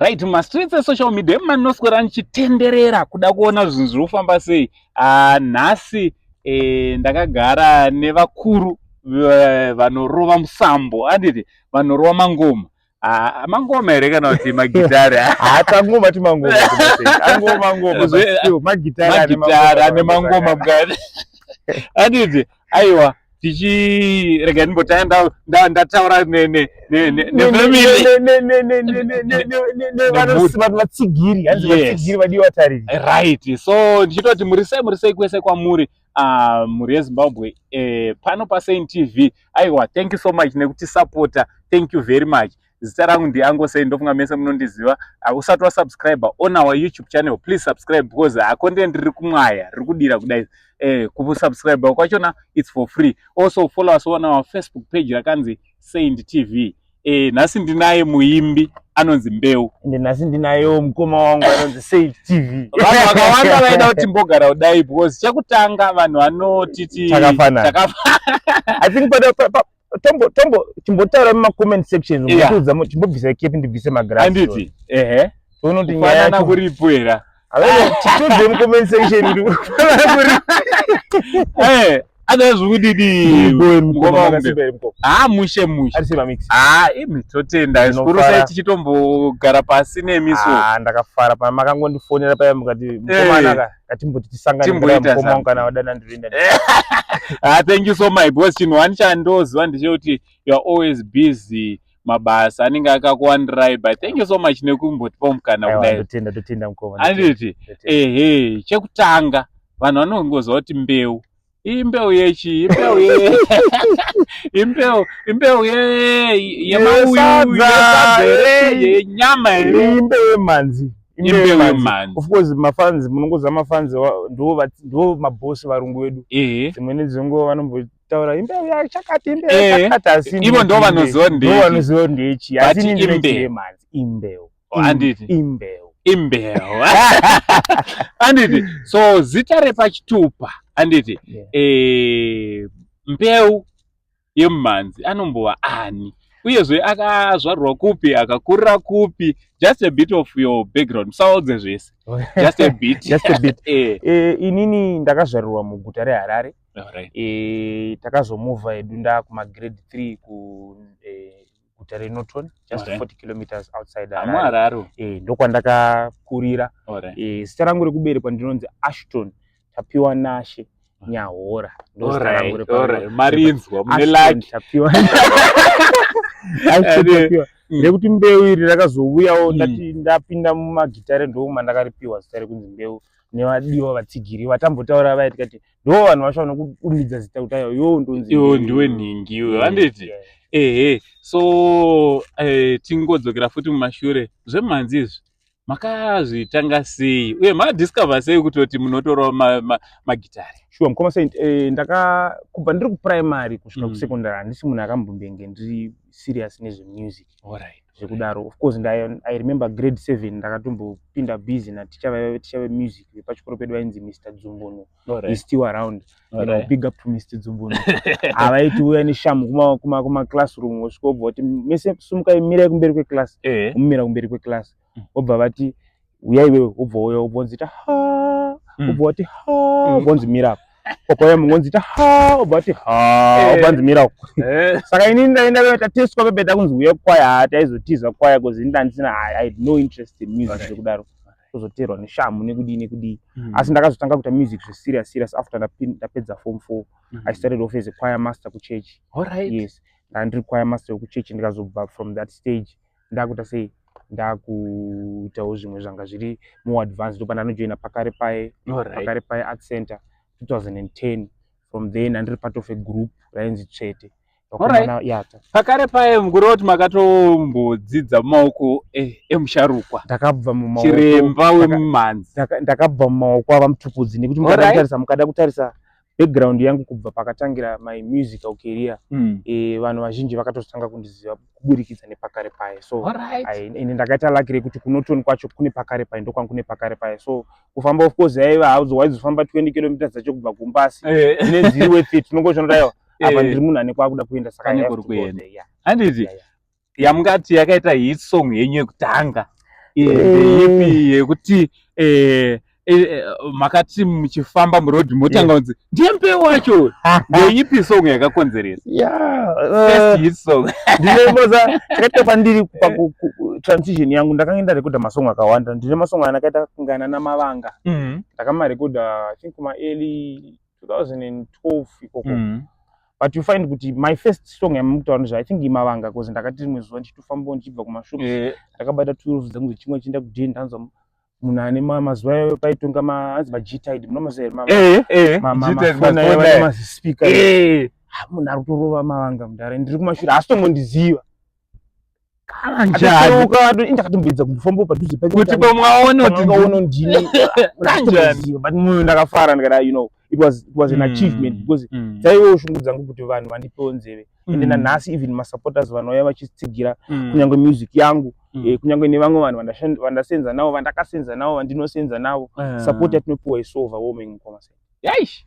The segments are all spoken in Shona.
Right, mumastreets esocial media emanoswera ndichitenderera kuda kuona zvinhu zviri kufamba sei. Nhasi ndakagara nevakuru vanorova musambo, handiti vanorova mangoma. Mangoma here kana kuti magitare? Hatangoma ti mangoma, angoma mangoma, magitare ane mangoma mukati, handiti? Aiwa, tichirega ndimbotanga ndataura nefamily. Vatsigiri, hanzi vatsigiri, vadiwa vatariri. Right, so ndichitoti murisei, murisei kwese kwamuri, mhuri yeZimbabwe, pano paSaint TV. Aiwa, thank you so much nekutisapota, thank you very much. Zita rangu ndiAngosei, ndofunga mese munondiziva. Usati wasubscribe on our YouTube channel, please subscribe, because content riri kumwaya, riri kudira kudai. Kusubscribe kwachona it's for free. Also follow us on our Facebook page rakanzi Saint TV. Nhasi ndinaye muimbi anonzi Mbeu. Ende nhasi ndinayo mukoma wangu anonzi Saint TV. Vanhu vakawanda vaida kuti timbogara kudai because chekutanga vanhu vanotiti Takafanana. I think pada tombo tombo chimbotaura mumacomment sections, mutiudza, chimbobvisa kepi, ndibvise magirasi. Handiti ehe. Toona kuti nyaya kufanana yacho kuripo here? Titodze mucomment section kuti kufanana kuri. Ada zvekudidi, mukoma wangu? Ha, mushe mushe. Ari sei mamix? Ha, imi totenda zvikuru. Ndinofara. Sei tichitombogara pasi nemiso. Ah, ndakafara pa makangondifonera paya mukati, "Mukomana ka, ngatimboti tisangane." Timboita mukoma wangu something. kana wadana ndinoenda. Ah, thank you so much, because chinhu wani chandoziva ndechekuti you are always busy, mabasa anenge akakuwandirai, but thank you so much nekumbotipa mukana Aiwa, kudai. Ndotenda, ndotenda mukoma, ndotenda, Handiti? ndotenda. Ehe, chekutanga vanhu vanongoziva kuti Mbeu imbeu yechi, imbeu ye imbeu ye yemauyu, Yesadza, yesadza here, yenyama here? Imbeu yemhanzi. Imbeu yemhanzi. Of course mafans, munongoziva mafans ndo mabhosi, varungu vedu. Dzimweni dzenguva vanombotaura imbeu yachakati, imbeu yachakati, asi Ivo ndo vanoziva ndo ndechi. Vanoziva ndechi, asi But ini ndinoti imbeu. yemhanzi, imbeu. Handiti? Imbeu. Imbeu, handiti? So zita repachitupa, handiti? Yeah. Mbeu yemumhanzi anombova ani, uyezve akazvarwa kupi, akakurira kupi? Just a bit of your background, musaudze zvese, just a bit. Just a bit. Eh. Inini ndakazvarirwa muguta reHarare. Takazomuvha hedu ndakumagrade 3 ku guta reNorton, just 40 kilometers outside Harare. Amuhararo. Ndokwandakakurira. Zita rangu rekuberekwa ndinonzi Ashton Tapiwa Nashe Nyahora. Ndozita rangu Marinzwa, mune Ashton lucky. Tapiwa, Ashton Tapiwa. Rekuti Mbeu iri rakazouyawo ndati ndapinda mumagitare, ndoma ndakaripiwa zita rekunzi Mbeu nevadiwa vatsigiri vatambotaura vaya, tikati ndo vanhu vacho vanokuumidza zita kuti aiwa, iwewo ndonzi Iwo Mbeu. ndiwe nhingi iwe, Yeah, handiti? yeah. Ehe, so tingodzokera futi mumashure, zvemhanzi izvi makazvitanga sei, uye makadiscover sei kutoti munotorawo magitare? Sure, mukoma Saint, ndaka kubva ndiri kuprimary kusvika kusecondary handisi munhu akambombenge ndiri serious nezvemusic zvekudaro. Of course I remember grade 7 ndakatombopinda busy naticha, vaiva ticha vemusic vepachikoro pedu vainzi Mr Dzumbuno. He's still around. Big up to Mr Dzumbuno. Havaiti uya neshamu kuma classroom, wosvika wobva vati, "Mese sumukai, mirai kumberi kweclass." Umira kumberi kweclass, wobva vati, "Uyai iwewe." Wobva uya, wobva wanzita ha, wobva wati ha, wobva wanzi mira apa. Wakauya mumwe, wanzita ha, wobva wati ha, wobva wanzi mira uko. Saka inini ndaenda, tatestwa pepe, takunzi uya kukwaya. Ha, taizotiza kwaya because ini ndandisina, I had no interest in music zvekudaro. Tozoteerwa neshamu nekudii nekudii. Asi ndakazotanga kuita music zveserious serious after ndapedza form 4. I started off as a choir master kuchurch. Yes, ndanga ndiri choir master wekuchechi. Ndikazobva from that stage ndakuita sei, ndakuitawo zvimwe zvanga zviri more advanced, ndopa ndanojoina Pakare Paye, Pakare Paye Art Center 2010. From then andiri part of a group rainzi Tsvete. Vakomana, yata. Pakare Paye, mukuru kuti makatombodzidza mumaoko emusharukwa, Ndakabva mumaoko chiremba wemumhanzi. Ndakabva mumaoko avaMutukudzi, nekuti mukada kutarisa, mukada kutarisa background yangu kubva pakatangira my musical career, vanhu vazhinji vakatozotanga kundiziva kuburikidza nePakare Paye. So ende ndakaita lucky rekuti kuNorton kwacho kune Pakare Paye, ndokwangu kune Pakare Paye. So kufamba, of course yaiva waizofamba 20 kilometers dzacho kubva kumba, asi dzine dziri worth it. Unongoshanda, aiwa, apa ndiri munhu ane kwaakuda kuenda, saka I Pane have kuri to go kuenda. there, yeah. Handiti? Yeah. Yamungati yakaita hit song yenyu yekutanga? Ndeipi yekuti makati muchifamba murodhi motanga kunzi ndiye Mbeu wacho? Ndeipi song yakakonzeresa first hit song? Ndinoza chakaita pandiri transition yangu, ndakanga ndarekodha masong akawanda. Ndine masong anakaita kungana naMavanga. Ndakamarekodha, I think, kuma early 2012 ikoko. But you find kuti my first song yamukutaura nezvayo, I think, iMavanga, because ndakati rimwe zuva ndichitofambawo ndichibva kumashops, ndakabata 12 dzangu dzechimwe, chienda kudheni, ndanzwa munhu ane mazuva ayo paitonga anzi maG-Tide, munomaziva here? G-Tide, mafoni mafoni aya. Mazispeaker. Munhu ari kutorova Mavanga, mudhara, ndiri kumashure, asi tombondiziva. Kanjani? Atoseuka, ndakatomboedza kufamba padhuze pake. Kuti pamwaona kuti Pangangaona ndini. Kanjani? But mwoyo ndakafara, ndikati, it was an achievement, because dzaivewo shungu dzangu kuti vanhu vandipewo nzeve. Ende nanhasi even masupporters vanouya vachitsigira kunyange music yangu, kunyange nevamwe vanhu vandasenza navo, vandakasenza navo, vandinosenza navo, support yatinopiwa is so overwhelming, mukoma. Yaish.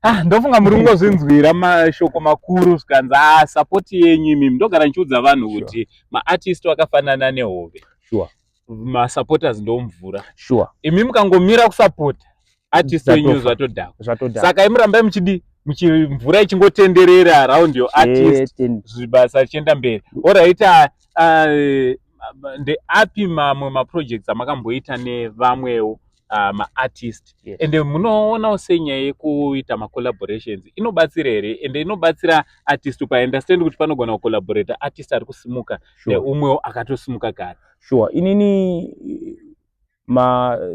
Ah, ndofunga muri kungozvinzwira mashoko makuru, zvikanzi support yenyu imimi. Ndogara ndichiudza vanhu kuti maartist akafanana nehove, masupporters ndomvura. Imi mukangomira kusapota artist wenyu, Zvatofa. zvatodhakwa. Zvatodhakwa. Saka imurambai muchidi mvura ichingotenderera around your artist, Chete. zvibasa richienda mberi. Alright, ndeapi mamwe maprojects amakamboita nevamwewo maartist? Ende munoonawo senyaya yekuita macollaborations inobatsira here? Ende inobatsira artist? Paunderstand kuti panogona kucollaborata artist ari kusimuka neumwewo akatosimuka kare. Sure, inini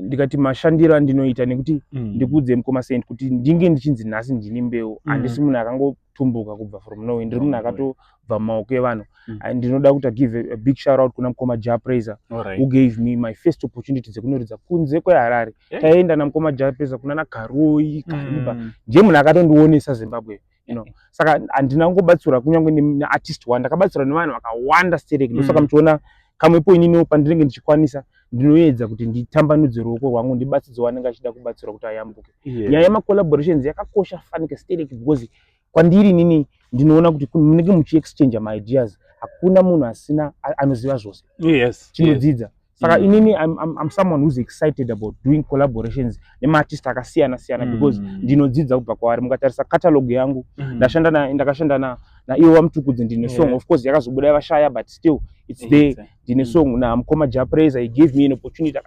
ndikati mashandiro andinoita, nekuti ndikuudze, mukoma Saint, kuti ndinge ndichinzi nhasi ndini Mbeu, handisi munhu akangotumbuka kubva from nowhere. Ndiri munhu From nowhere. akatobva mumaoko evanhu. And ndinoda kuti give a big shout out kuna mukoma Jah Prayzah, who gave me my first opportunity dzekunoridza kunze kweHarare. Taienda namukoma Jah Prayzah kuna naKaroi, Kariba. Ndiye munhu akatondionesa Zimbabwe. Saka handina kungobatsirwa kunyange neartist one, ndakabatsirwa nevanhu vakawanda stereki. Ndosaka muchiona kamwepo ininiwo pandinenge ndichikwanisa, ndinoedza kuti nditambanudze ruoko rwangu, ndibatsidze wanenge achida kubatsirwa kuti ayambuke. Nyaya yemacollaborations yakakosha fanike stereki, because kwandiri inini ndinoona kuti munenge muchiexchange maideas. Hakuna munhu asina anoziva zvose. Tinodzidza. Saka inini I'm someone who's excited about doing collaborations nemaartist akasiyana siyana, because ndinodzidza kubva kwavari. Mukatarisa catalog yangu, ndakashanda naivo vaMutukudzi. Ndine song, of course yakazobuda yavashaya, but still it's there. Ndine song namukoma Jah Prayzah. He gave me an opportunity,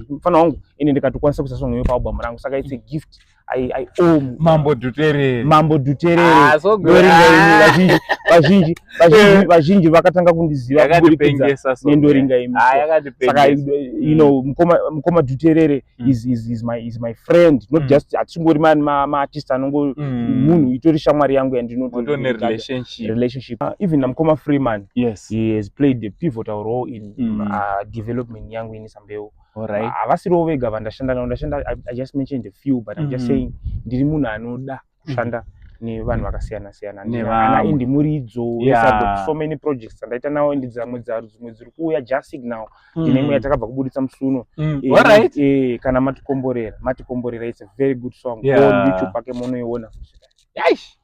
mufana wangu, ende ndikatokwanisa kuisa song iyo paalbum rangu. Saka it's a gift I owe Mambo Dhuterere. Mambo Dhuterere. Ah, so good. Ndoringa imi. Vazhinji vazhinji vazhinji vakatanga kundiziva kuburikidza Yakandipengesa song. neNdoringa Imi. Ah, Saka yakandipengesa. mukoma Dhuterere is my friend, not just hatisingori maartist anongo munhu, itori shamwari yangu yandinoto Motone relationship. Relationship. Even namukoma Freeman, he has played a pivotal role in development yangu ini saMbeu. Havasiriwo vega vandashanda navo. Ndashanda, I just mentioned a few, but I'm just saying ndiri munhu anoda kushanda nevanhu vakasiyana siyana. Nevamwe. Ana Andy Muridzo. I've got so many projects andaita nawo, and dzamwe dzimwe dziri kuuya just signal. Ndine imwe yatakabva kubuditsa musuno. Kana Matikomborera, Matikomborera, it's a very good song. Go on YouTube pake munoiona. Yaish.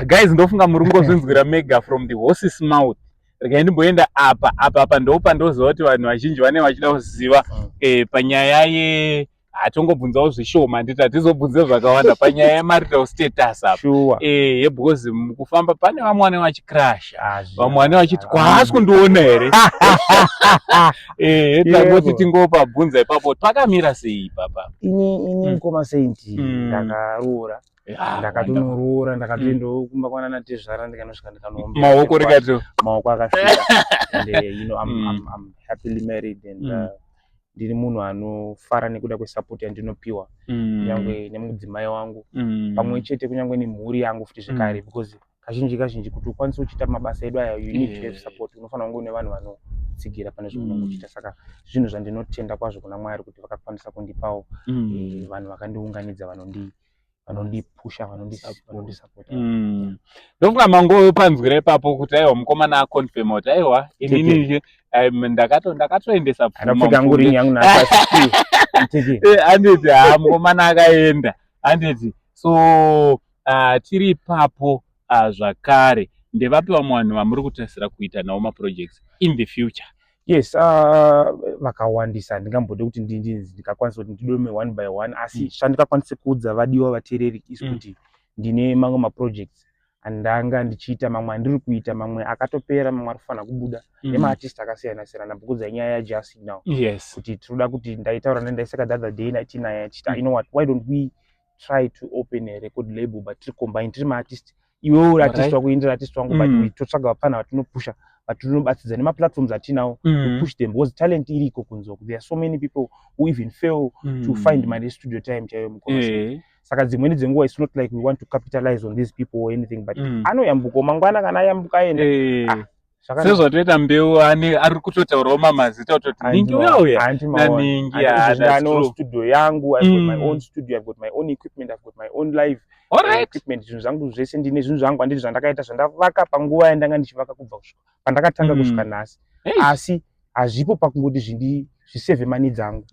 Guys, ndofunga muri kungozvinzwira mega from the horse's mouth. Regai ndimboenda apa apa apa, ndopandoziva kuti vanhu vazhinji vane vachida kuziva panyaya ye, hatongobvunzawo zvishoma, handiti? Hatizobvunze zvakawanda panyaya yemarital status apa. Because mukufamba pane vamwe vanenge vachikrasha, vamwe vanenge vachiti, "Kwaasi kundiona here?" Tangoti tingopabvunza ipapo, pakamira sei ipapa? Ini, mukoma Saint, ndakaroora. Ah, Ndakatonoroora, ndakatoendawo kumba kwana natezvara, ndikanosvika ndikanoomba Maoko rikati maoko akasvika. And I'm happily married and ndiri munhu anofara nekuda kwesupport yandinopiwa, kunyange nemudzimai wangu, pamwe chete kunyange nemhuri yangu futi zvekare, because kazhinji kazhinji kuti ukwanise kuchiita mabasa edu aya, you need to have support. Unofanira kunge une vanhu vanotsigira pane zvaunenge uchiita. Saka zvinhu zvandinotenda kwazvo kuna Mwari kuti vakakwanisa kundipawo vanhu vakandiunganidza, vanondipusha, vanondisapota. Ndofunga mangopanzwira ipapo kuti aiwa, mukomana aconfirma kuti aiwa, inini ndakatoendesa pfuma. Andapfeka hangu ring yangu nhasi. Handiti? Ha, mukomana akaenda, handiti? So tiri ipapo zvakare, ndevapi vamwe vanhu vamuri kutarisira kuita navo maprojects in the future? Yes, vakawandisa. Handingambode kuti ndikakwanisa kuti ndidome one by one, asi zvandikakwanisa kuudza vadiwa vateereri is kuti ndine mamwe maprojects andanga ndichiita, mamwe andiri kuita, mamwe akatopera, mamwe ari kufanira kubuda nemaartist akasiyana siyana. Ndambokudza nyaya yaJust now kuti tinoda kuti ndaitaura nendaisaka the other day tinaye achiti, "You know what, why don't we try to open a record label, but tiri combine, tiri maartist, iwewe uri artist wako, ini ndiri artist wangu, but we totsvaga vapfana vatinopusha, vatinobatsidza nemaplatforms atinawo to push them, because talent iriko kunze uku. There are so many people who even fail to find money, studio time chaiyo, mukoma. Saka dzimweni dzenguva it's not like we want to capitalize on these people or anything, but anoyambukawo mangwana kana ayambuka aenda. Ah, zvakanaka. Sezvatoita Mbeu ane ari kutotaurawo mamazita kutoti ningi uya uya Hanti maona. naningi. Hanti Yeah, izvezvi that's ndane true. studio yangu. I've got my own studio, I've got my own equipment, I've got my own live equipment, zvinhu zvangu zvese ndine zvinhu zvangu, handiti zvandakaita, zvandavaka panguva yandanga ndichivaka kubva kusvika pandakatanga kusvika nhasi. Asi hazvipo pakungoti zvisevhe mani dzangu,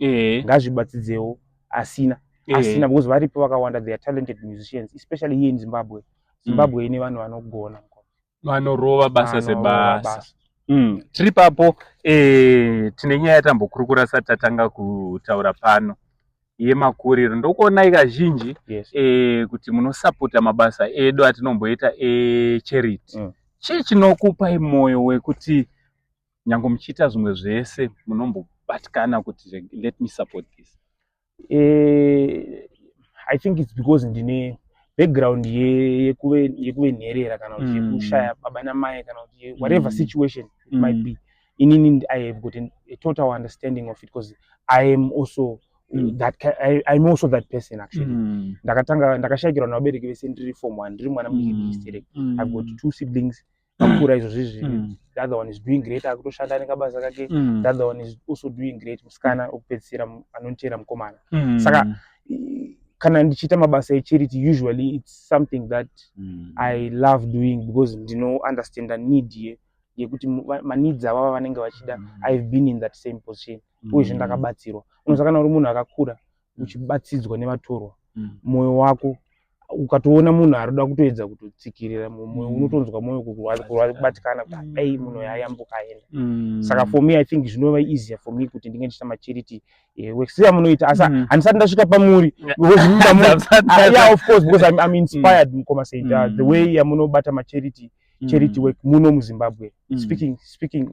ngazvibatsidzewo asina asina, because varipo vakawanda. They are talented musicians, especially here in Zimbabwe. Zimbabwe ine vanhu vanogona. Vanorova basa Vanorova sebasa. basa. Tiri papo, tine nyaya yatambokurukura sati tatanga kutaura pano yemakuriro. Ndokuonai kazhinji kuti munosapota mabasa edu atinomboita echarity. Chii chinokupai mwoyo wekuti nyange muchiita zvimwe zvese munombobatikana kuti, "Let me support this"? I think it's because ndine background yekuve nherera kana kuti yekushaya baba namai kana kuti whatever situation it might be. Inini I have got a total understanding of it because I am also I'm also that person actually. Ndakatanga ndakashayikirwa navabereki vese ndiri form one, ndiri mwana mudiki diki stereki. I've got two siblings vakura izvozvizvi. The other one is doing great, akutoshanda nekabasa kake. The other one is also doing great, musikana wekupedzisira anonotera mukomana. Saka kana ndichiita mabasa echarity, usually it's something that I love doing because ndino understanda need yekuti maneeds avava vanenge vachida. I've been in that same position, uyezve ndakabatsirwa. Unoziva kana uri munhu akakura uchibatsidzwa nevatorwa, mwoyo wako ukatoona munhu arikuda kutoedza kutotsikirira mwoyo, unotonzwa mwoyo kubatikana kuti dai munhu ayambuka aenda. Saka for me, I think zvinova easier for me kuti ndinge ndichiita macharity work siya munoita, asi handisati ndasvika pamuri because ah, yeah, of course, because I'm inspired, mukoma Saint, the way yamunobata macharity charity work muno muZimbabwe. Speaking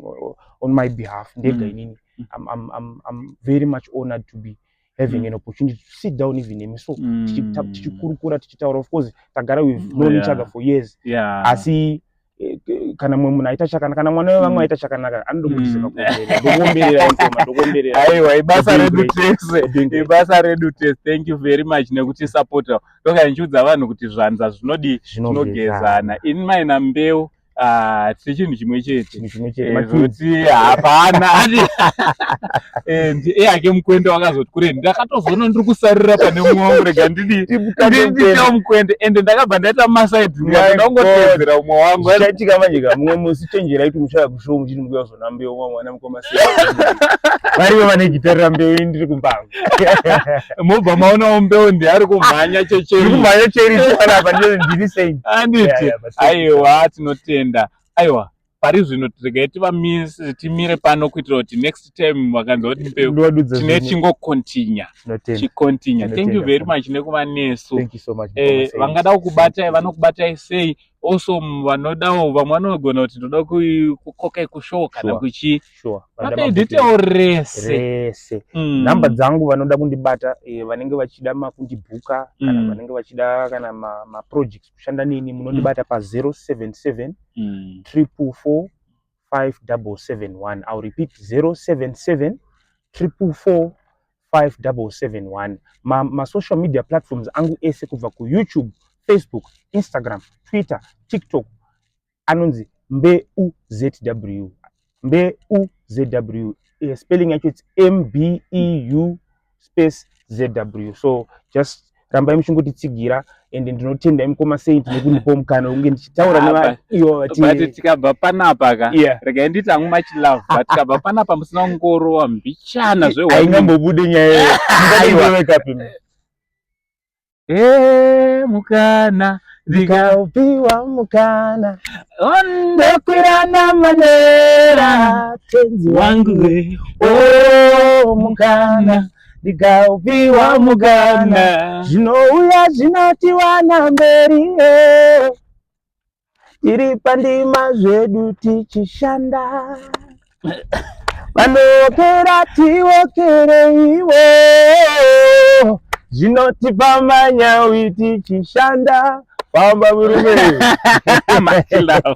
on my behalf ndega, inini I'm very much honored to be having an opportunity to sit down even nemi so tichikurukura, tichitaura. Of course tagara, we've known each other for years, asi kana mumwe munhu aita chakanaka, kana mwana wevamwe aita chakanaka, anodombotiseka kuomberera. Ndokuomberera, mukoma, ndokuomberera. Aiwa, ibasa You're doing redu great. tese. You're doing great. Ibasa redu tese. Thank you very much nekutisapota. Ndoka ndichiudza vanhu kuti zvanza zvinodi zvinogezana. Ini maina Mbeu, ah, tiri chinhu chimwe chete. Chinhu chimwe chete, matwins. Zvekuti hapana. Iyake mukwende wakazoti kure, ndakatozoona ndiri kusarira pane mumwe wangu, rega ndidi Timukande nditewo mukwende, ende ndakabva ndaita masaidhi, My ndikati ndangotedzera umwe wangu. Zvichaitika manje ka mumwe musi, chenjerai kuti muchauya kushow muchiti mukuya kuzona Mbeu, mwa mwana mukoma sei varivo vane gitari raMbeu, ini ndiri kumbango. Mobva maonawo Mbeu ndiari kumhanya Ndiri checheri. kumhanya charity panapa, ndiri Saint. Anditi? Yeah, but thank you. Aiwa, tinotenda. Aiwa, pari zvino regai tivamise, timire pano kuitira kuti next time vakanzwa kuti Mbeu Ndovadudza tine zvimwe. chingokontinya Tinotenda. chikontinya. Thank you Tinotenda, very sir. much nekuva nesu. Thank you so much, mukoma Saint. Vangada kukubatai, Saint. vanokubatai sei? Also vanodawo, vamwe vanogona kuti ndoda kukokai kushow kana kuchi Vanoda vape mabooking. detail rese. Rese. Nhamba dzangu, vanoda kundibata, vanenge vachida makundibhuka kana vanenge vachida kana maprojects kushanda neni, munondibata pa 077 444 5771. I'll repeat, 077 444 5771. Masocial media platforms angu ese, kubva kuYouTube, Facebook, Instagram, Twitter, TikTok, anonzi Mbeu ZW. Mbeu ZW. Spelling yacho, it's MBEU space ZW. So just rambai muchingotitsigira, ende ndinotenda mukoma Saint nekundipa mukana wekunge ndichitaura Ah, nevaivo but vati tikabva panapa ka, regai nditi hangu much love, but tikabva panapa musina kungorowa mbichana zve Haingambobude nyaya. Aiwa. Wake up. E mukana ndikaupiwa mukana ndokwirana manera tenzi wangu we. O mukana, ndikaupiwa mukana, zvinouya zvinotiwana mberi, tiri pandima zvedu tichishanda, vanokera tiokereiwo, zvinotipa manyawi tichishanda. Famba murume. Much love.